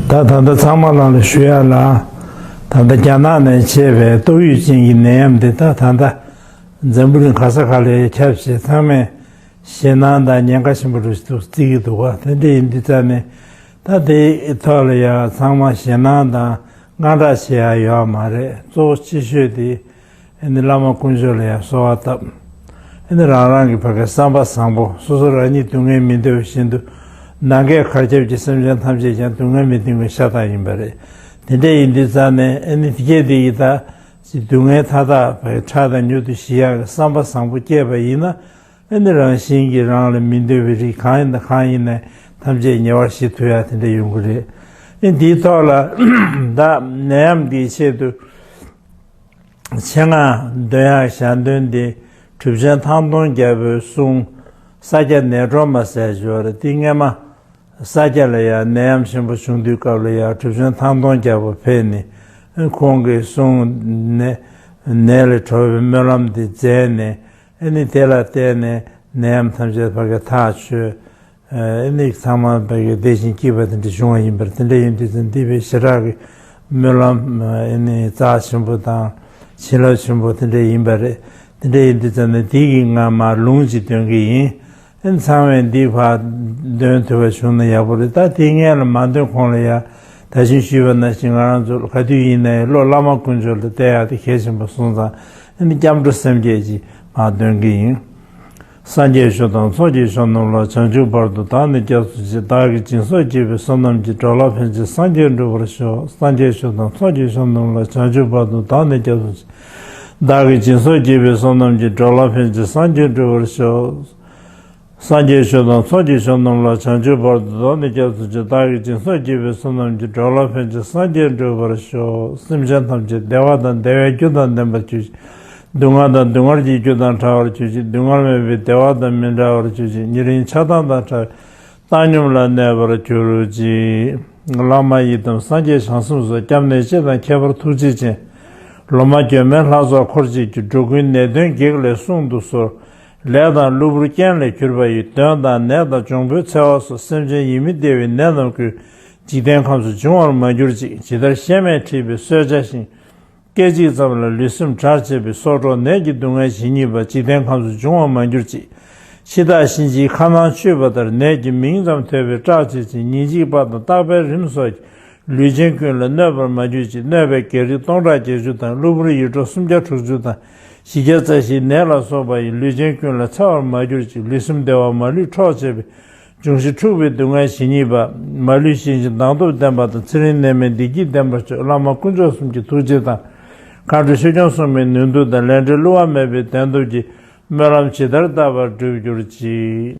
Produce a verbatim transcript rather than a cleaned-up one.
ད་ད་ལྟ་ཚང་མ་ལ་ལ་ཞུ་ཡ་ལ། ད་ལྟ་རྒྱ་ནག་ནས་མཆེད་པའི་ཏོག་དབྱིབས་ཅན་གྱི་ནད་ཡམས་འདི་ད་ད་ལྟ་འཛམ་བུ་གླིང་ག་ས་ག་ལ་ཁྱབ་བྱས། ཚང་མས་ཞེད་སྣང་དང་ཉེན་ཁ་ཆེན་པོ་རུ་འདུག་བརྩི་གི་འདུག་ག་དེ་འདྲ་ཡིན་དུས་ཙང་ནས། ད་དེའི་ཐོག་ལ་ཡང་ཚང་མ་ཞེད་སྣང་དང་དངངས་སྐྲག་བྱེད་ཡ་ཡོད་མ་རེད། གཙོ་བོ་ཆེ་ཤོས་དེ་ཨ་ནི་བླ་མ་དཀོན་མཆོག་ལ་ཡང་གསོལ་བ་བཏབ། ཨ་ནི་རང་རང་གི་ཕ་གི་བསམ་པ་བཟང་པོ། སོ་སོ་རང་ཉིད་སྡུག་བསྔལ་མི་འདོད་པ་བཞིན་དུ། ནམ་མཁའི་གར་ཁྱབ་ཀྱི་སེམས་ཅན་ཐམས་ཅད་ཀྱང་སྡུག་བསྔལ་མི་འདོད་པའི་ཤ་སྟག་ཡིན་པ་རེད། དེ་འདྲ་ཡིན་དུས་ཙང་ནས་ཨ་ནི་དེ་སྐད་དེ་ཡི་ད་སྡུག་བསྔལ་མཐའ་དག་ཕ་གི་ཁྲག་དང་མྱུར་དུ་ཞི་ཡག་གི་བསམ་པ་བཟང་པོ་སྐྱེས་པ་ཡིན་ན། ཨ་ནི་རང་བཞིན་གྱིས་རང་ལ་མི་འདོད་པའི་རིགས་གང་ཡིན་དང་གང་ཡིན་ནའི་ཐམས་ཅད་ཉེ་བར་ཞི་ཐུབ་ཡ་དེ་འདྲ་ཡོང་གི་རེད། ཨ་ནི་འདིའི་ཐོག་ལ་ད་ནད་ཡམས་འདིའི་ཆེད་དུ། ཆེད་མངགས་འདོན་ཡག་ཞལ་འདོན་འདི་གྲུབ་ཆེན་ཐང་སྟོང་རྒྱལ་པོས་གསུངས། ས་སྐྱ་ནད་གྲོགས་མ་ཟེར་ཞོར་རེད། དེ་སྔས་མ་ས་སྐྱ་ལ་ཡང་ནད་ཡམས་ཆེན་པོ་བྱུང་དུས་སྐབས་ལ་ཡང་གྲུབ་ཆེན་ཐང་སྟོང་རྒྱལ་པོ་ཕེབས་ནས་ཁོང་གིས་གསུངས་ནས། ནད་ལས་གྲོལ་བའི་སྨོན་ལམ་འདི་མཛད་ནས། ཨ་ནི་དེ་ལ་བརྟེན་ནས་ནད་ཡམས་ཐམས་ཅད་ཕ་གི་ཐག་ཆོད། ཨ་ནི་ཚང་མ་ཕ་གི་བདེ་ཞིང་སྐྱིད་པ་དེ་འདྲ་བྱུང་བ་ཡིན་པར། དེ་འདྲ་ཡིན་དུས་ཙང་འདི་བའི་ཞེ་དྲག་གི་སྨོན་ལམ་ཨ་ནི་རྩ་ཆེན་པོ་དང་བྱིན་རླབས་ཆེན་པོ་དེ་འདྲ་ཡིན་པ་རེད། དེ་འདྲ་ཡིན་དུས་ཙང་ནས་འདི་གི་ང་མར་ལུང་ཅིག་འདོན་གི་ཡིན། ཨ་ནི་ཚང་མས་འདི་ཕར་འདོན་ཐུབ་པ་བྱུང་ན་ཡག་པོ་རེད། ད་དེ་སྔོན་ལ་མ་འདོན་གོང་ལ་ཡ། ད་གིན་ཞུས་པ་ནང་བཞིན་ང་རང་ཚོ་ག་དུས་ཡིན་ནའི་བློ་བླ་མ་དཀོན་མཆོག་ལ་གཏད་ཡག་དེ་གལ་ཆེན་པོ་སོང་ཙང་། ཨ་ནི་སྐྱབས་འགྲོ་སེམས་བསྐྱེད་ཅིག་མར་འདོན་གི་ཡིན། སངས་རྒྱས་ཆོས་དང་ཚོགས་ཀྱི་མཆོག་རྣམས་ལ། བྱང་ཆུབ་བར་དུ་བདག་ནི་སྐྱབས་སུ་མཆི། བདག་གིས་སྦྱིན་སོགས་བགྱིས་པའི་བསོད་ནམས་ཀྱིས། འགྲོ་ལ་ཕན་ཕྱིར་སངས་རྒྱས་འགྲུབ་པར་ཤོག་སངས་རྒྱས་ཆོས་དང་ཚོགས་ཀྱི་མཆོག་རྣམས་ལ། བྱང་ཆུབ་བར་དུ་བདག་ནི་སྐྱབས་སུ་མཆི། བདག་གིས་སྦྱིན་སོགས་བགྱིས་པའི་བསོད་ནམས་ཀྱིས། འགྲོ་ལ་ཕན་ཕྱིར་སངས་རྒྱས་འགྲུབ་པར་ཤོག་སངས་རྒྱས་ཆོས་དང་ཚོགས་ཀྱི་མཆོག་རྣམས་ལ། བྱང་ཆུབ་བར་དུ་བདག་ནི་སྐྱབས་སུ་མཆི། བདག་གིས་སྦྱིན་སོགས་བགྱིས་པའི་བསོད་ནམས་ཀྱིས། འགྲོ་ལ་ཕན་ཕྱིར་སངས་རྒྱས་འགྲུབ་པར་ཤོག་སེམས་ཅན་ཐམས་ཅད་བདེ་བ་དང་བདེ་བའི་རྒྱུ་དང་ལྡན་པར་གྱུར་ཅིག་སྡུག་བསྔལ་དང་སྡུག་བསྔལ་གྱི་རྒྱུ་དང་བྲལ་བར་གྱུར་ཅིག་སྡུག་བསྔལ་མེད་པའི་བདེ་བ་དང་མི་འབྲལ་བར་གྱུར་ཅིག་ཉེ་རིང་ཆགས་སྡང་དང་བྲལ་བའི་བཏང་སྙོམས་ལ་གནས་པར་གྱུར་ཅིག་བླ་མ་ཡི་དམ་སངས་རྒྱས་བྱང་སེམས་སོགས། སྐྱབས་གནས་སྤྱི་དང་ཁྱད་པར་ཐུགས་རྗེ་ཅན། ལོ་མ་གྱོན་མའི་ལྷ་ཚོགས་འཁོར་བཅས་ཀྱིས། འགྲོ་ཀུན་ནད་གདོན་བགེགས་ལས་བསྲུང་དུ་གསོལ། ལས་དང་གློ་བུར་རྐྱེན་ལས་གྱུར་པ་ཡི། གདོན་དང་ནད་དང་འབྱུང་པོའི་འཚེ་བ་སོགས། སེམས་ཅན་ཡིད་མི་བདེ་བའི་ནད་རྣམས་ཀུན། འཇིག་རྟེན་ཁམས་སུ་འབྱུང་བར་མ་གྱུར་ཅིག་ཇི་ལྟར་གཤེད་མས་འཁྲིད་པའི་གསོད་བྱ་བཞིན། སྐད་ཅིག་ཙམ་ལ་ལུས་སེམས་འབྲལ་བྱེད་པའི། སྲོག་འཕྲོག་ནད་ཀྱི་སྡུག་བསྔལ་ཇི་སྙེད་པ། འཇིག་རྟེན་ཁམས་སུ་འབྱུང་བར་མ་གྱུར་ཅིག་འཆི་བདག་གཤིན་རྗེའི་ཁ་ནང་ཆུད་པ་ལྟར། ནད་ཀྱི་མིང་ཙམ་ཐོས་པས་སྐྲག་བྱེད་ཅིང་། ཉིན་གཅིག་པ་དང་རྟག་པའི་རིམས་སོགས་ཀྱིས། ལུས་ཅན་ཀུན་ལ་གནོད་པར་མ་གྱུར་ཅིག་གནོད་པའི་བགེགས་རིགས་སྟོང་ཕྲག་བརྒྱད་ཅུ་དང་། གློ་བུར་ཡེ་འདྲོག་སུམ་བརྒྱ་དྲུག་ཅུ་དང་། བཞི་བརྒྱ་རྩ་བཞིའི་ནད་ལ་སོགས་པ་ཡིས། ལུས་ཅན་ཀུན་ལ་འཚེ་བར་མ་གྱུར་ཅིག་ལུས་སེམས་བདེ་བ་མ་ལུས་འཕྲོག་བྱེད་པའི། འབྱུང་བཞི་འཁྲུགས་པའི་སྡུག་བསྔལ་ཇི་སྙེད་པ། མ་ལུས་ཞི་ཞིང་མདངས་སྟོབས་ལྡན་པ་དང་། ཚེ་རིང་ནད་མེད་བདེ་སྐྱིད་ལྡན་པར་ཤོག་བླ་མ་དཀོན་མཆོག་གསུམ་གྱི་ཐུགས་རྗེ་དང་། མཁའ་འགྲོ་ཆོས་སྐྱོང་སྲུང་མའི་ནུས་མཐུ་དང་། ལས་འབྲས་བསླུ་བ་མེད་པའི་བདེན་སྟོབས་ཀྱིས། སྨོན་ལམ་ཇི་ལྟར་བཏབ་པར་འགྲུབ་གྱུར་ཅིག